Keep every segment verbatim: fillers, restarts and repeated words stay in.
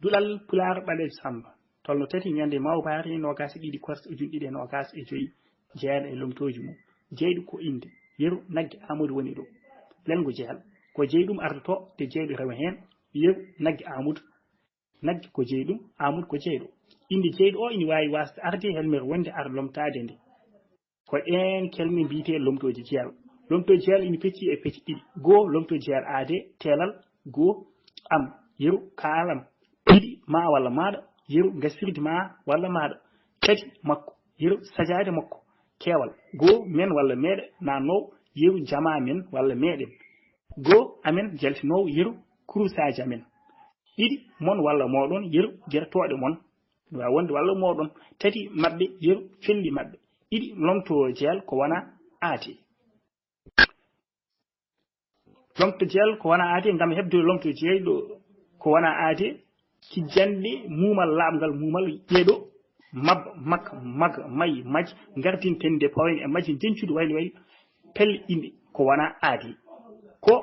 Duɗal Pulaar Ɓaleejo Sammba, tolno tati ñande mawbaari noogaas e ɗiɗi korse ujunɗe ɗiɗi e noogaas e joy, jeyaa e lomtooji mum. Jeyɗo ko innde, yeru nagge Aamadu woni ɗo. Lelngo jeyal, ko jeyi ɗum ardotoo, de jeyɗo rewa heen, yeru nagge Aamadu. Nagge ko jeyi ɗum, Aamadu ko jeyɗo. Innde jeyɗo o ina waawi waasde arde e helmere wonde ar lomtaade nde. Ko ɗeen kelme mbiyetee lomtooje jeyal. Lomtooje jeyal ina peccii e pecce ɗiɗi. Goo, lomtooje jeyal aadee, teelal, goo, am, yeru, kaalam. Ɗiɗi, maa walla maaɗa, yeru, ngasirde maa walla maaɗa. Tati, makko, yeru, sajaade makko. Keewal, goo, men walla meeɗa, naatnoowo, yeru, jamaa men walla meeɗen. Goo, amen, jaltinoowo, yeru, kurusaaji amen. Ɗiɗi, mon walla mooɗon, yeru, gertooɗe mon. Waawa wonde walla mooɗon. Tati maɓɓe, yeru, felli maɓɓe. Ɗiɗi, lomto jeyal ko wona aadee. Lomto jeyal ko wona aadee, ngam heɓde lomto jeyɗo ko wona aadee, kijjanɗe muumal laaɓngal muumal ƴeeɗo, mab, mak, mag, may, maj, ngardinten nde pawen e majje ndencuɗe waylo waylo, pelɗe inɗe ko wona aadee. Ko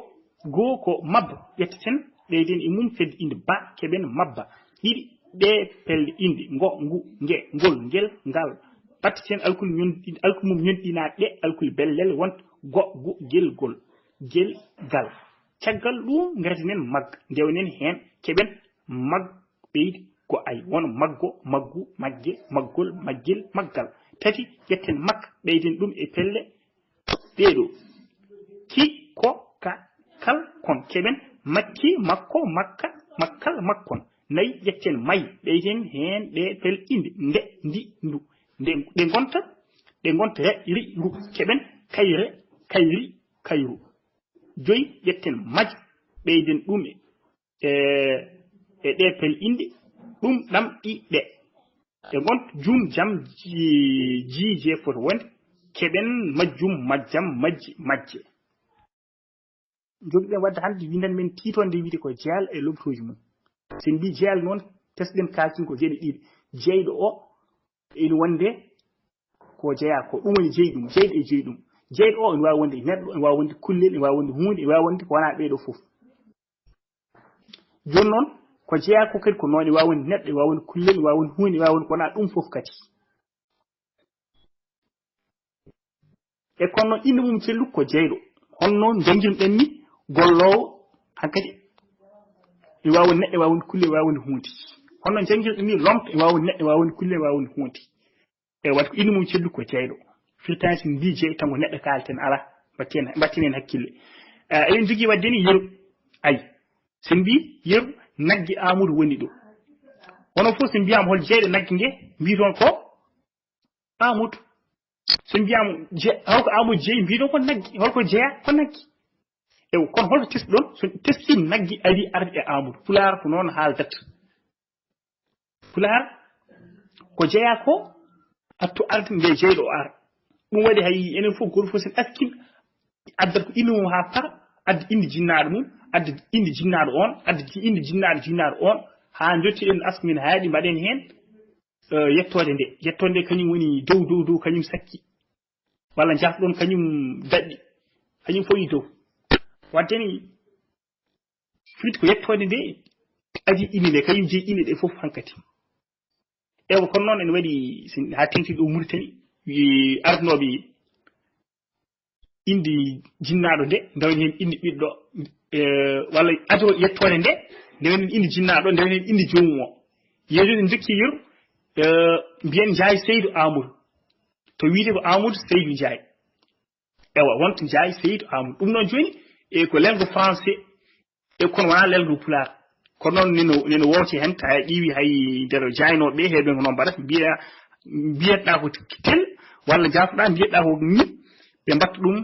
goo ko mab, ƴetteten, ɓeyden e mum fedde innde ba, keɓen mabba. Ɗiɗi, ɗee pelɗe inɗe, ngo, ngu, nge, ngol, ngel, ngal. Ɓatteten alkul ñon-, alkul mum ñonɗinaa ɗe, alkul bellel wonta go, gu, gel, gol, gel, gal. Caggal ɗum, ngartinen mag, ndewnen heen, keɓen mag, ɓeydi ko ay, won maggo, maggu, magge, maggol, maggel, maggal. Tati, ƴetten mak, ɓeyden ɗum e pelle ɗeeɗo. Ki, ko, ka, kal, kon. Keɓen makki, makko, makka, makkal, makkon. Nayi, ƴetten may, ɓeyden heen ɗe pel inɗe. Nde, ndi, ndu. Nde, ɗe ngonta, ɗe ngonta re, ri, ru. Keɓen kayre, kayri, kayru. Joyi, ƴetten maj, ɓeyden ɗum e, e, e ɗe pel inɗe. Ɗum, ɗam, ɗi, ɗe. Ɗe ngonta jum, jam, ji, ji, je foti wonde. Keɓen majjum, majjam, majji, majje. Njogiɗen waɗde hannde, windan men tiitonde wiyde ko jeyal e lomtooji mum. So en mbii jeyal noon, tesɗen kaakin ko geɗe ɗiɗi. Jeyɗo o, ina wonde ko jeyaa ko, ɗum woni jeyi ɗum, jeyɗo e jeyi ɗum. Jeyɗo o ina waawi wonde neɗɗo, ina waawi wonde kullel, ina waawi wonde huunde, ina waawi wonde ko wonaa ɓee ɗoo fof. Jooni noon, ko jeyaa ko kadi ko noon, ina waawi wonde neɗɗo, ina waawi wonde kullel, ina waawi wonde huunde, ina waawi wonde ko wonaa ɗum fof kadi. E kono noon, innde mum celluko ko jeyɗo. Hono noon njanngirɗen ni, golloowo, hankadi, ina waawi wonde neɗɗo, ina waawi wonde kulle, ina waawi wonde huunde. Hono noon njanngirɗen ni, lomto, ina waawi wonde neɗɗo, ina waawi wonde kulle, ina waawi wonde huunde. E waɗi ko innde mum celluko ko jeyɗo. Firtaani so en mbii jeyɗo tan ko neɗɗo kaalten, alaa, mbatten, mbatten heen hakkille. Eh, eɗen njogii waɗde ni yeru. Ay, so en mbii yeru, nagge Aamadu woni ɗo. Onon fof so mbiyaama hol jeyɗo nagge nge, mbiiton ko Aamadu. So mbiyaama je-, holko Aamadu jeyi, mbiiton ko nagge. Holko jeyaa? Ko nagge. Ewa, kono holko teskiɗon? So teskii nagge ari arde e Aamadu. Pulaar ko noon haaldata. Pulaar ko jeyaa ko, attu arde nde jeyɗo o ara. Ɗum waɗi hay enen fof, gooto fof so en askin, addat ko innde mum haa fara, adda innde jinnaaɗo mum, adda innde jinnaaɗo on, adda ji-, innde jinnaaɗo jinnaaɗo on, haa njottiɗen asko men haaɗi, mbaɗen heen, eh, yettoode nde. Yettoode nde kañum woni dow, dow, dow, kañum sakki. Walla njaafɗon kañum daɗɗi. Kañum fof yi dow. Waɗde ni, firti ko yettoode nde, adii inde nde, kañum jeyi inde ɗe fof hankadi. Ewa, kono noon ene waɗi, sin-, haa tengti ɗo Muritani, wi-, arnooɓe inde jinnaaɗo nde, ndewen heen inde ɓiɗɗo, e, walla ado yettoode nde, ndewen heen inde jinnaaɗo, ndewen heen inde joomum o. Yeeso en njokki yeru, e, mbiyen Njaay Seydu Aamadu. To wiyetee ko Aamadu Seydu Njaay. Ewa, wonta Njaay Seydu Aamadu. Ɗum noon jooni, e ko lelngo français, e kono wonaa lelngo pulaar. Kono noon neno, neno woowte heen, tawa ƴiiwi hay nder jaaynooɓe ɓe, heewɓe ko noon mbaɗata, mbiya, mbiyatɗaa ko tel, walla jaafɗaa, mbiyatɗaa ko ni, ɓe mbaɗta ɗum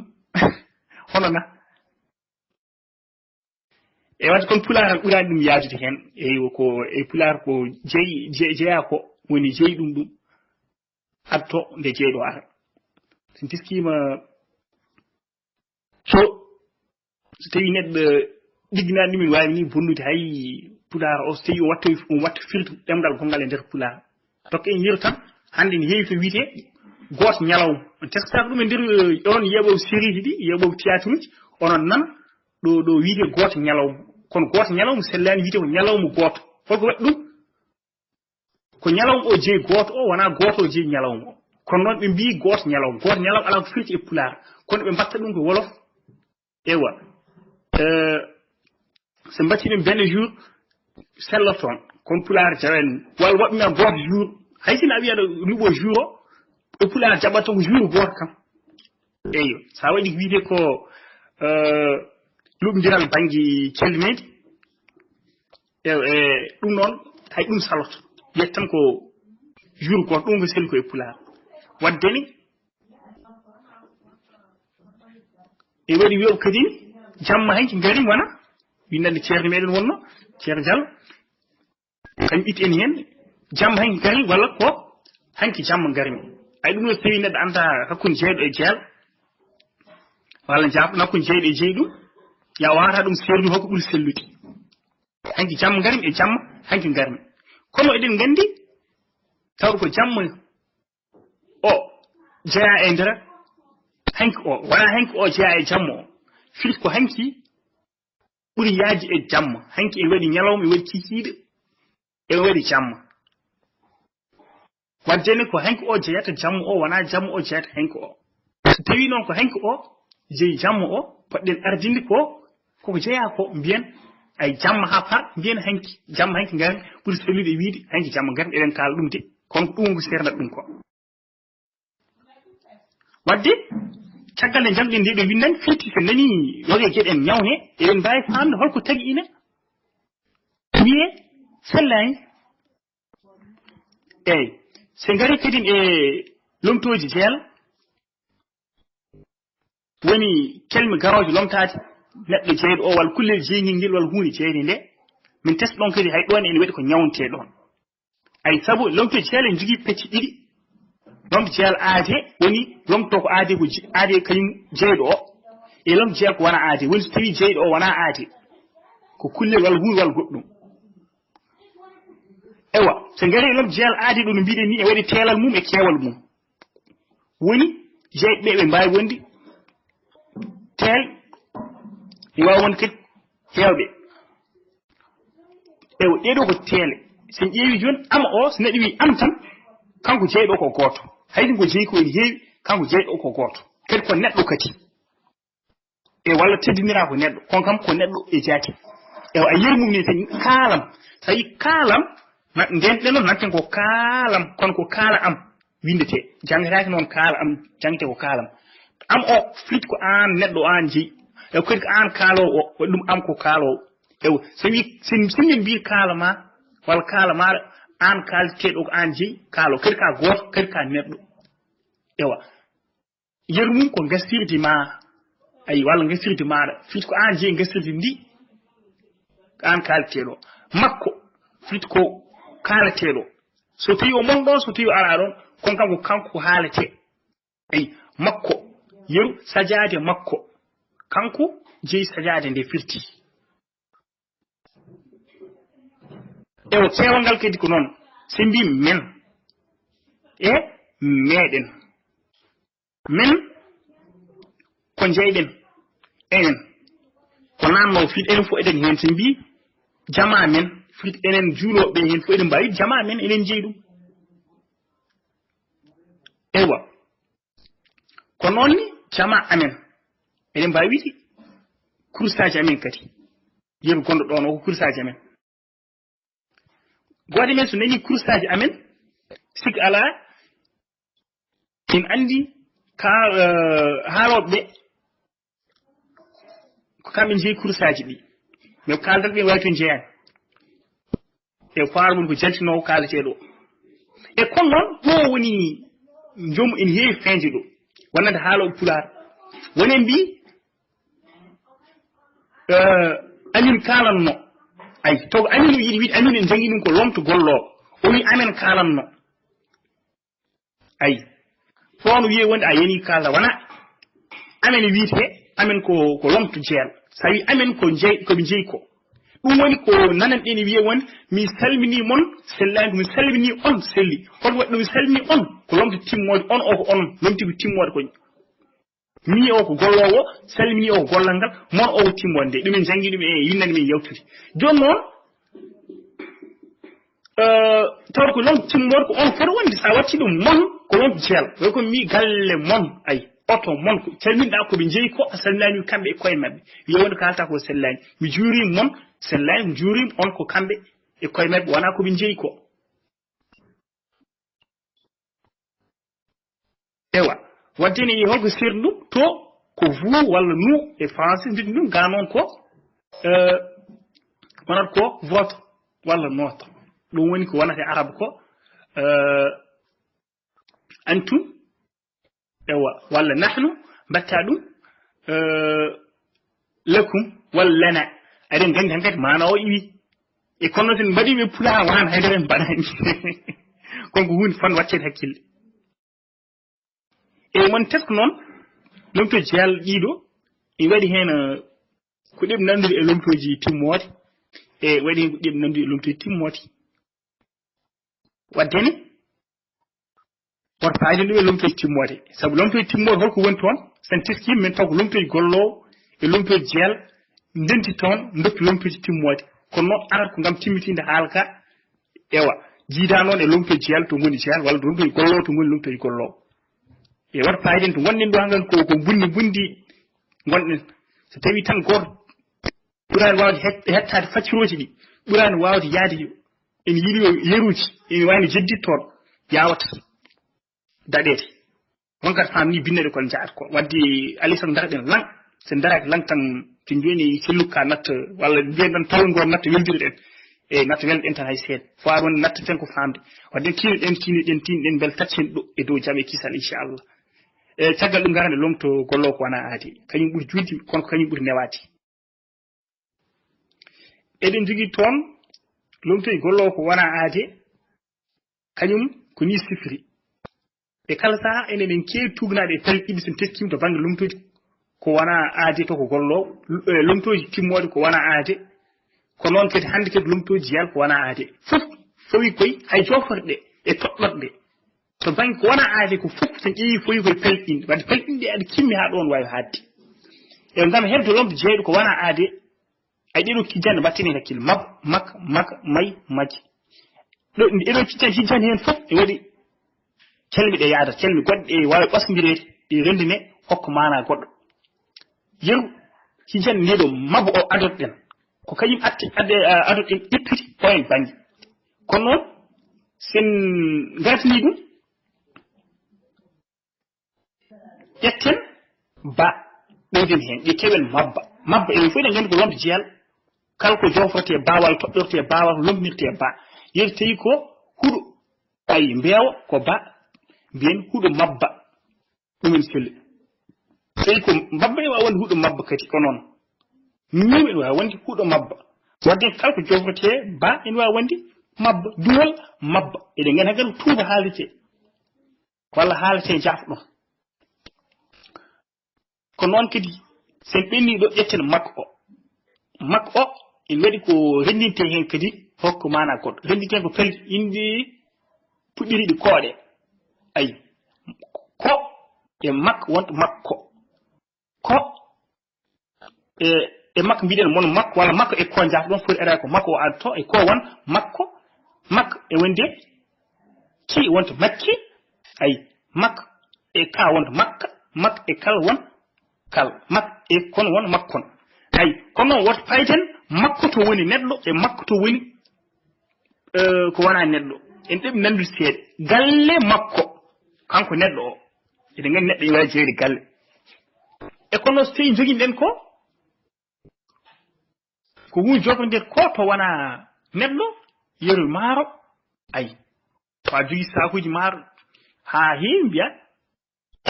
hono na. E waɗde kono pulaar tan ɓuraani ɗum yaadude heen. Eywa, ko e pulaar ko jeyi, je-, jeyaa ko woni jeyi ɗum ɗum. Adto nde jeyɗo ara. So en teskiima, so, so tawii neɗɗo ɗigginaani ɗum, ene waawi ni bonnude hay pulaar o, so tawii o watta, o watta firti ɗemngal gonngal e nder pulaar. Donc en yeru tan, hannde ne heewi to wiyetee gooto ñalawma. On teskataako ɗum e nder, eh, onon yeeɓooɓe sérieuji ɗi, yeeɓooɓe théâtre uji, onon nan ɗo, ɗo wiyetee gooto ñalawma. Kono gooto ñalawma sellaani wiyetee ko ñalawma gooto. Holko waɗi ɗum? Ko ñalawma o jeyi gooto o, wonaa gooto o jeyi ñalawma o. Kono noon ɓe mbiyi gooto ñalawma. Gooto ñalawma alaa ko firti e pulaar. Kono ɓe mbaɗta ɗum ko wolof. Ewa. Eh, so mbaɗti ɗum benn jour, sello toon. Kono pulaar jawen. Walla waɗ ma gooto jour. Hay si a wiya ɗo luɓo jour o, e pulaar jaɓata ko jour gooto kam. Eyo, so a waɗi ko wiyetee ko, eh, luɓndiral bannge calmeeɗi, e, e, ɗum noon, hay ɗum saloto. Wiyata tan ko jour gooto, ɗum ko selli ko e pulaar. Waɗde ni, e waɗi wiyoɓe kadi, jamma hanki ngari wona, winnande ceerno meɗen wonno, Ceerno Diallo. Kañum itti en heen, jamma hanki ngarmi walla ko hanki jamma ngarmi. Ay, ɗum no so tawi neɗɗo annda hakkunde jeyɗo e jeel, walla jaabɗo hakkunde jeyɗo e jeyɗum, ya wata ɗum seerdu hokko ɓuri sellude. Hanki jamma ngarmi e jamma hanki ngarmi. Kono eɗen nganndi, taw ko jamma o jeya e nder hanki o, wona hanki o jeya e jamma o. Firti ko hanki ɓuri yaajde e jamma. Hanki ene waɗi ñalawma, ene waɗi kikiiɗe, ene waɗi jamma. Waɗde ne ko hanki o jeyata jamma o, wona jamma o jeyata hanki o. So tawi noon ko hanki o jeyi jamma o, poɗɗen ardinde ko, koko jeyaa ko, mbiyen ay jamma haa far, mbiyen hanki, jamma hanki ngarmi, ɓuri sellude e wiyde hanki jamma ngarmi, eɗen kaala ɗum de. Kono ko ɗum ko seernata ɗum ko. Waɗde, caggal nde njannguɗen nde ɗo winndannde, firti so nani yoga e geɗe en ñawne, eɗen mbaawi faamde holko tagi ina wiyee sellaani. Eey, so ngari kadi e lomtooji jeel, woni kelme garooje lomtaade neɗɗo jeyɗo o, walla kullel jeygel ngel, walla huunde jeyde nde, min testa ɗon kadi hay ɗon ene waɗi ko ñawntee ɗon. Ay, sabu lomto jeel ene jogii pecce ɗiɗi. Lomto jeel aade woni lomto ko aade ko ji-, aade kañum jeyɗo o. E lomto jeel ko wona aade. Woni so tawi jeyɗo o wona aade. Ko kullel walla huunde walla goɗɗum. Ewa, so ngari lomto jeel aade ɗo no mbiɗen ni, e waɗi teelal mum e keewal mum. Woni jeyɓe ɓe, ɓe mbaawi wonde teel, ɓe waawi wonde kadi heewɓe. Ewa, ɗee ɗoo ko teele. So en ƴeewi jooni, am o, so neɗɗo wi am tan, kanko jeyɗo ko gooto. Hay so ko jeyi ko ene heewi, kanko jeyɗo ko gooto. Kadi ko neɗɗo kadi. E walla teddindiraa ko neɗɗo, kono kam ko neɗɗo e jaati. Ewa, a yeru mum ni tan kaalam. So a yi kaalam, na-, nden ɗen noon nanten ko kaalam, kono ko kaala am winndetee. Janngetaake noon kaala am, janngete ko kaalam. Am o, firti ko aan neɗɗo o aan jeyi. E kadi ko aan kaaloowo o, waɗi ɗum am ko kaaloowo. Ewa, so wi, so, so min mbii kaala ma, walla kaala maaɗa, aan kaalteeɗo ko aan jeyi, kaaloowo. Kadi ka gooto, kadi ka neɗɗo. Ewa. Yeru mum ko ngasirdi ma, ayi, walla ngasirdi maaɗa. Firti ko aan jeyi ngasirdi ndi, ko aan kaalteeɗo. Makko, firti ko kaalateeɗo. So tawi o mon ɗon, so tawi o alaa ɗon, kono kam ko kanko ko haaletee. Ayi, makko, yeru sajaade makko. Kanko jeyi sajaade nde firti. E o keewal ngal kadi ko noon. So mbi men, e meɗen. Men ko jeyɗen enen. Ko naamnoo firti enen fof eɗen heen. So mbi jamaa men, firti enen juulooɓe heen fof eɗen mbaawi jamaa men, eɗen jeyi ɗum. Eywa. Ko noon ni jamaa amen. Eɗen mbaawi wiide kursaaji amen kadi. Yeru gonɗo ɗoon o ko kursaaji amen. Gooto men so nani kursaaji amen, sik alaa, en anndi ka, eh, haalooɓe ɓe, ko kamɓe njeyi kursaaji ɗi. Mais ko kaaldat ɓe waawi toon jeyaani. E faaro mum ko jaltinoowo kaalateeɗo o. E kono noon, ɗo woni joom ene heewi feeñde ɗo. Wonande haalooɓe pulaar. Woni en mbii, eh, amin kaalanno. Ay, to ko amin o yiɗi wiide, amin en janngi ɗum ko lomto golloowo. O wi amen kaalanno. Ay, ɗoon wiyee wonde a yani kaalda, wona amen wiyetee, amen ko, ko lomto jeel. So a wi amen ko jeyi, ko ɓe jeyi ko. Ɗum woni ko nanan ɗen wiyee wonde, mi salminii mon, sellaani ko mi salminii on, selli. Hol waɗi ɗum mi salminii on? Ko lomto timmoode, on o ko onon, lomti ko timmoode ko. Mi o ko golloowo, salminii o ko gollal ngal, mon o ko timmoode nde. Ɗum en janngi ɗum e winnande men yawtude. Jooni noon, eh, Taw ko lomto timmorde ko on foti wonde, so a watti ɗum mon, ko lomto jeel. Way ko mi galle mon, ay, oto mon, ko calminɗa ko ɓe jeeyi ko, a salminaani kamɓe e koye maɓɓe. Yo wonde ko haalta ko sellaani. Mi juuriima mon, sellaani, mi juuriima on ko kamɓe e koye maɓɓe, wonaa ko ɓe jeeyi ko. Ewa, wadde ne holko seerni ɗum to ko vous walla nous e français, mbiɗen ɗum ga noon ko, euh, wonata ko votre walla notre. Ɗum woni ko wonata e arabe ko, euh, antum, ewa, walla nahnu, mbatta ɗum, euh, lakum walla lana. Eɗen nganndi hankadi maana o iwi. E kono sen mbaɗi ɓe pulaar wonaa haydara en mbaɗani. Kon ko huunde fotnde waɗteede hakkille. E mon tesko noon, lomto jeyal ɗiɗo, e waɗi heen, eh, ko ɗeɓ nanndude e lomtooji timmooɗi, e waɗi heen ko ɗeɓ nanndude e lomtooji timmooɗi. Wadde ne, woto faayde ɗum e lomtooji timmooɗi. Sabu lomtooji timmooɗi holko woni toon? Sen teskiima min taw ko lomtooji golloowo e lomtooji jeyal ndenti toon, ndokki lomtooji timmooɗi. Kono noon arata ko ngam timmitinde haala ka, ewa, jiida noon e lomtooji jeyal to ngoni jeyal, walla lomtooji golloowo to ngoni lomtooji golloowo. E wata faayde en to ngonɗen ɗo hankan ko, ko bunndi bunndi ngonɗen. So tawi tan gooto ɓuraani waawde het-, hettaade faccirooji ɗi, ɓuraani waawde yahde yo, ene yiɗi yo yeruuji, ene waawi no jeddit toon, yaawata daɗeede. Won kadi faam ni binneɗe kon njahat ko. Wadde alay sago daraɗen lan. So en daraaki lan tan, to jooni selluka natta, walla mbiyen tan tawngol natta weldireɗen. E natta welɗen tan hay seeɗa. Fo aɗa woni natta tan ko faamde. Wadde tiinoɗen, tiinoɗen, tiinoɗen, mbele taccen ɗo e dow jam e kisal, inchallah. E caggal ɗum, ngaren e lomto golloowo ko wonaa aade. Kañum ɓuri juutde, kono ko kañum ɓuri newaade. Eɗen njogii toon lomtoy golloowo ko wonaa aade, kañum ko nii sifiri. E kala sahaa, enen en keewi tuugnaade e pelle ɗiɗi so en teskiima to bannge lomtooji ko wonaa aade to ko golloowo, eh, lomtooji timmooɗi ko wonaa aade, ko noon kadi hannde kadi lomtooji jeyal ko wonaa aade. Fof fawi koy hay jooforde e toɗɗorde. To bannge ko wonaa aade ko fof, so en ƴeewi fof ko e pelɗinde. Wadde pelɗinde aɗa kimmi haa ɗoon waawi haaɗde. E ngam heɓde lomto jeyɗo ko wonaa aade, ay ɗeɗo kijjande mbattini hakkille. Mab, mak, mak, may, maj. Ɗo, ɗeɗo kijjande, kijjande heen fof e waɗi calmi ɗe yaada, calmi goɗɗe ɗe waawi ɓaskondireede, ɗe renndine hokka maanaa goɗɗo. Yeru, kijjande nde ɗo mab o adoɗen. Ko kañum atte, adde, a, adoɗen ippiti oyen bannge. Kono noon, sen ngartini ɗum, ƴetten ba, ɓeyden heen, ƴetten mabba. Mabba, enen fof eɗen nganndi ko lomto jeyal. Kala ko joofrete ba, walla toɗɗorte ba, walla lomtinirte ba. Yeru tawi ko huɗo, ay, mbeewa ko ba, mbiyen huɗo mabba. Ɗum en selli. Tawi ko mbabba ene waawi wonde huɗo mabba kadi ko noon. Miim ene waawi wonde huɗo mabba. Wadde kala ko jofrete ba ene waawi wonde mabba. Duwol mabba. Eɗen nganndi hankadi ko tuuba haalete. Walla haalete jafɗo. Ko noon kadi, sen ɓenni ɗo ƴetten makko o. Makko o, ene waɗi ko renndinte heen kadi, hokka maanaa goɗɗo. Renndinte heen ko pelli inɗe puɗɗiriiɗe kooɗe. Ayi, ko e makko wonta makko. Ko e, e makko mbiɗen mon makko, walla makko e ko njaafɗon foti ara ko makko o addoto, e ko won makko, makko e wonde ki wonta makki, ayi, makko e ka wonta makka, makko e kal won kal, makko e kon won makkon. Ayi, kono noon woto payten makko to woni neɗɗo e makko to woni eh, ko wonaa neɗɗo. En ɗeɓi nanndude seeɗa. Galle makko, kanko neɗɗo o. Eɗen nganndi neɗɗo ene waawi jeeyde galle. E kono so tawii njoginɗen ko, ko huunde jofrondirde ko to wonaa neɗɗo, yeru maaro, ayi. Ko a jogii saakuuji maaro, haa heewi mbiya,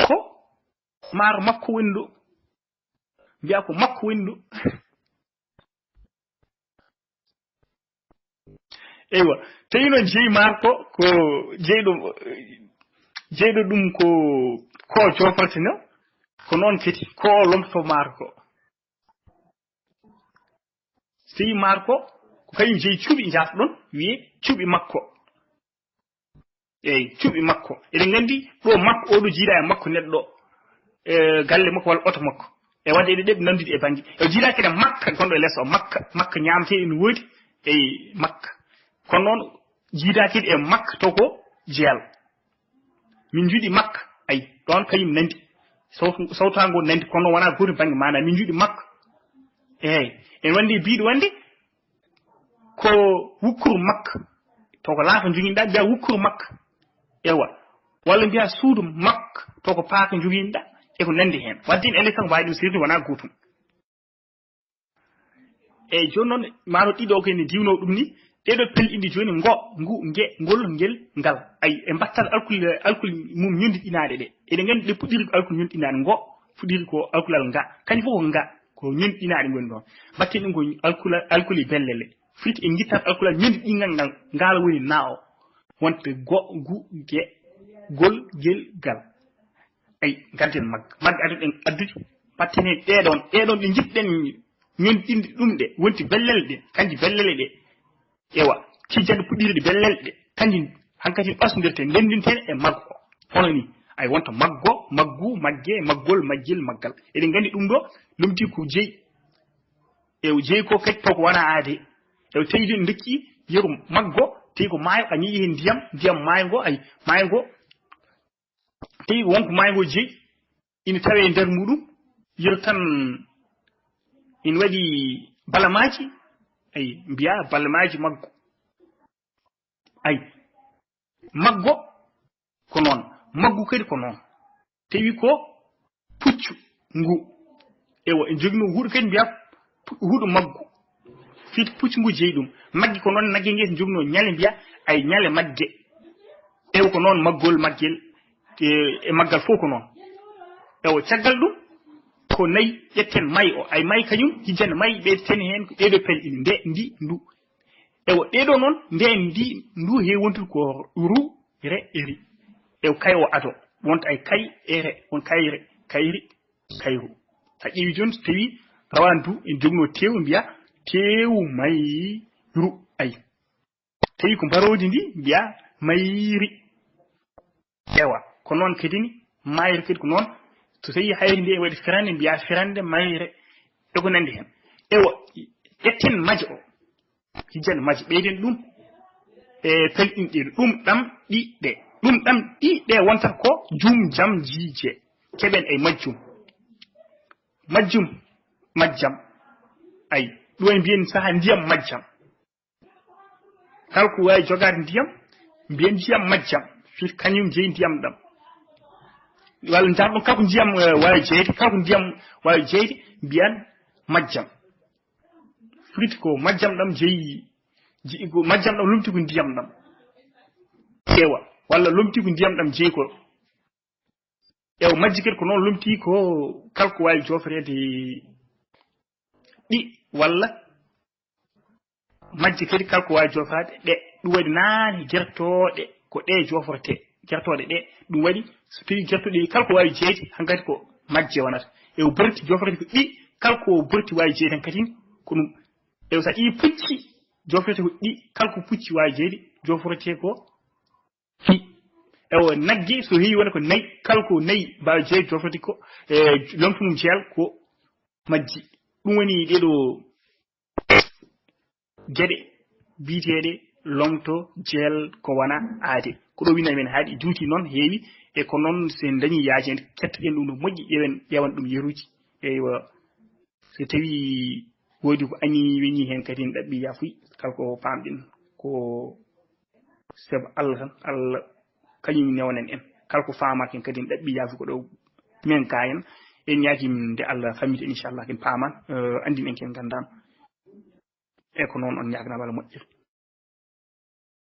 ko maaro makko woni ɗo. Mbiya ko makko woni ɗo. Eywa, tawi noon jeyi maaro ko, ko jeyɗo, jeyɗo ɗum ko, ko jofrata no, ko noon kadi, ko lomtoto maaro ko. So tawi maaro ko, ko kañum jeyi cuuɗi, jafɗon, wiye cuuɗi makko. Eyi, cuuɗi makko. Eɗen nganndi ɗo makko, o ɗo jiidaa e makko neɗɗo, e galle makko walla oto makko. E wadde eɗe ɗeɓi nanndude e bannge. E jiidaa kadi makka gonɗo e les o, makka, makka ñaamte ene woodi, eyi, makka. Kono noon, Jiidaaki e makka to ko jeel. Min njuɗi makka, ay, ɗoon kañum nandi. Sawtu-, sawtaango nandi, kono wonaa gootum bannge maanaa. Min njuɗi makka. Eey, en wonde biiɗo wonde ko wukkuru makka. To ko laafa njoginɗaa, mbiyaa wukkuru makka. Ewa. Walla mbiyaa suudu makka, to ko paaka njoginɗaa, e ko nandi heen. Wadde en ene tan waawi ɗum sirde, wonaa gootum. Eey, jooni noon, maaro ɗiɗo ko ene diwnoo ɗum ni, ɗeɗo pelɗi ɗi jooni, ngo, ngu, nge, ngol, ngel, ngal. Ay, e mbattal alkul, alkul mum ñondiɗinaaɗe ɗe. Eɗen nganndi ɗe puɗɗiri ko alkul ñondiɗinaaɗe, ngo fuɗɗiri ko alkulal nga. Kañum fof ko nga, ko ñondiɗinaaɗe ngoni ɗoon. Mbatten ɗum ko alkula-, alkuli bellele. Firti e ngittal alkulal ñondiɗingal ngal, ngal woni na o. Wonte go, ngu, ge, gol, gel, gal. Ay, ngadden magga. Magga adduɗen addude. Mbatten heen ɗee ɗoon. Ɗee ɗoon ɗe njiɗɗen ñonɗinde ɗum ɗe. Wonti bellele ɗe. Kanji bellele ɗe. Ewa. Kijjande puɗɗiiɗe ɗe bellele ɗe. Kanji hankadi ɓasndirten, ndenndinten e maggo. Hono ni. Ay, wonta maggo, maggu, magge, maggol, majjel, maggal. Eɗen nganndi ɗum ɗo, lomti ko jeyi. E o jeyi ko kadi taw ko wona aade. E o tawi jooni ndekki yeru maggo, tawi ko maayo, a ñiiƴi heen ndiyam, ndiyam maayo ngo, ay, maayo ngo. Tawi wonko maayo ngo jeyi, ina tawee e nder muɗum, yeru tan ina waɗi balamaaji, ay, mbiyaa balamaaji maggo. Ay, maggo ko noon, maggu kadi ko noon. Tawi ko puccu ngu. Ewa, en joginoo huɗo kadi mbiyaa pu-, huɗo maggu. Firti puccu ngu jeyi ɗum. Maggi ko noon, nagge nge joginoo ñale mbiyaa, ay, ñale magge. Ewa, ko noon maggol, maggel, e, e maggal fof ko noon. Ewa, caggal ɗum, ko nayi ƴetten mayi o. Ay, mayi kañum, hijjande mayi ɓeydaten heen ko ɗeɗo pelɗi, nde, ndi, ndu. Ewa, ɗeɗo noon, nde ndi, ndu heewi wontude ko ru, re, e ri. Ewa, kay o ado. Wonta ay kay, e re, won kayre, kayri, kayru. Sa ƴeewi jooni, so tawi rawaandu en joginoo teewu, mbiyaa teewu mayru. Ay. Tawi ko mbaroodi ndi, mbiyaa mayri. Ewa, ko noon kadi ni, mayre kadi ko noon. So tawi hayri nde waɗi firande, mbiyaa firande mayre. E ko nanndi heen. Ewa, ƴetten maje o. Hijjande maje, ɓeyden ɗum. E pelɗinɗe ɗum ɗam ɗi ɗe. Ɗum ɗam ɗi ɗe wonta ko jum, jam, ji, je. Keɓen e majjum. Majjum, majjam. Ay, ɗum en mbiyen saha ndiyam majjam. Kala ko waawi jogaade ndiyam, mbiyen ndiyam majjam. Firti kañum jeyi ndiyam ɗam. Walla njaar ɗum kala ko ndiyam, eh, waawi jeyde, kala ko ndiyam waawi jeyde, mbiyan majjam. Firti ko majjam ɗam jeyi, je-, ko majjam ɗam lomti ko ndiyam ɗam. Ewa, walla lomti ko ndiyam ɗam jeyi ko. Ewa, majji kadi ko noon lomti ko kala ko waawi jooforeede ɗi, walla majji kadi kala ko waawi jooforaade ɗe. Ɗum waɗi naane gertooɗe ko ɗe jooforetee. Gertooɗe ɗe, ɗum waɗi so tawi gertooɗe ɗi kala ko waawi jeyde, hankadi ko majje wonata. E o borti jooforeede ko ɗi, kala ko borti waawi jeyde hankadi ko ɗum. E o so ɗi pucci, jooforeede ko ɗi, kala ko pucci waawi jeyde, jooforetee ko ɗi. Ewa, nagge so heewi wona ko nayi, kala ko nayi mbaawi jeyde, jooforeede ko, e, lomto mum jeyal ko majji. Ɗum woni ɗeɗo geɗe biyeteeɗe lomto, jeel, ko wona aade. Ko ɗo winndani men haaɗi juuti noon heewi, e ko noon so en dañi yaajeende, kettoɗen ɗum no moƴƴi, ƴeewen, ƴeewan ɗum yeruuji. Eywa, so tawi woodi ko añi weñi heen kadi en ɗaɓɓi yaafuy, kala ko paamɗen ko sabu Allah tan, Allah kañum newnen en. Kala ko faamaaki en kadi en ɗaɓɓi yaafuy ko ɗo men ka en. En ñaagii nde Allah fammita en, inchallah, ken paaman, eh, anndin en ken nganndan. E ko noon on ñaaganaama Allah moƴƴere.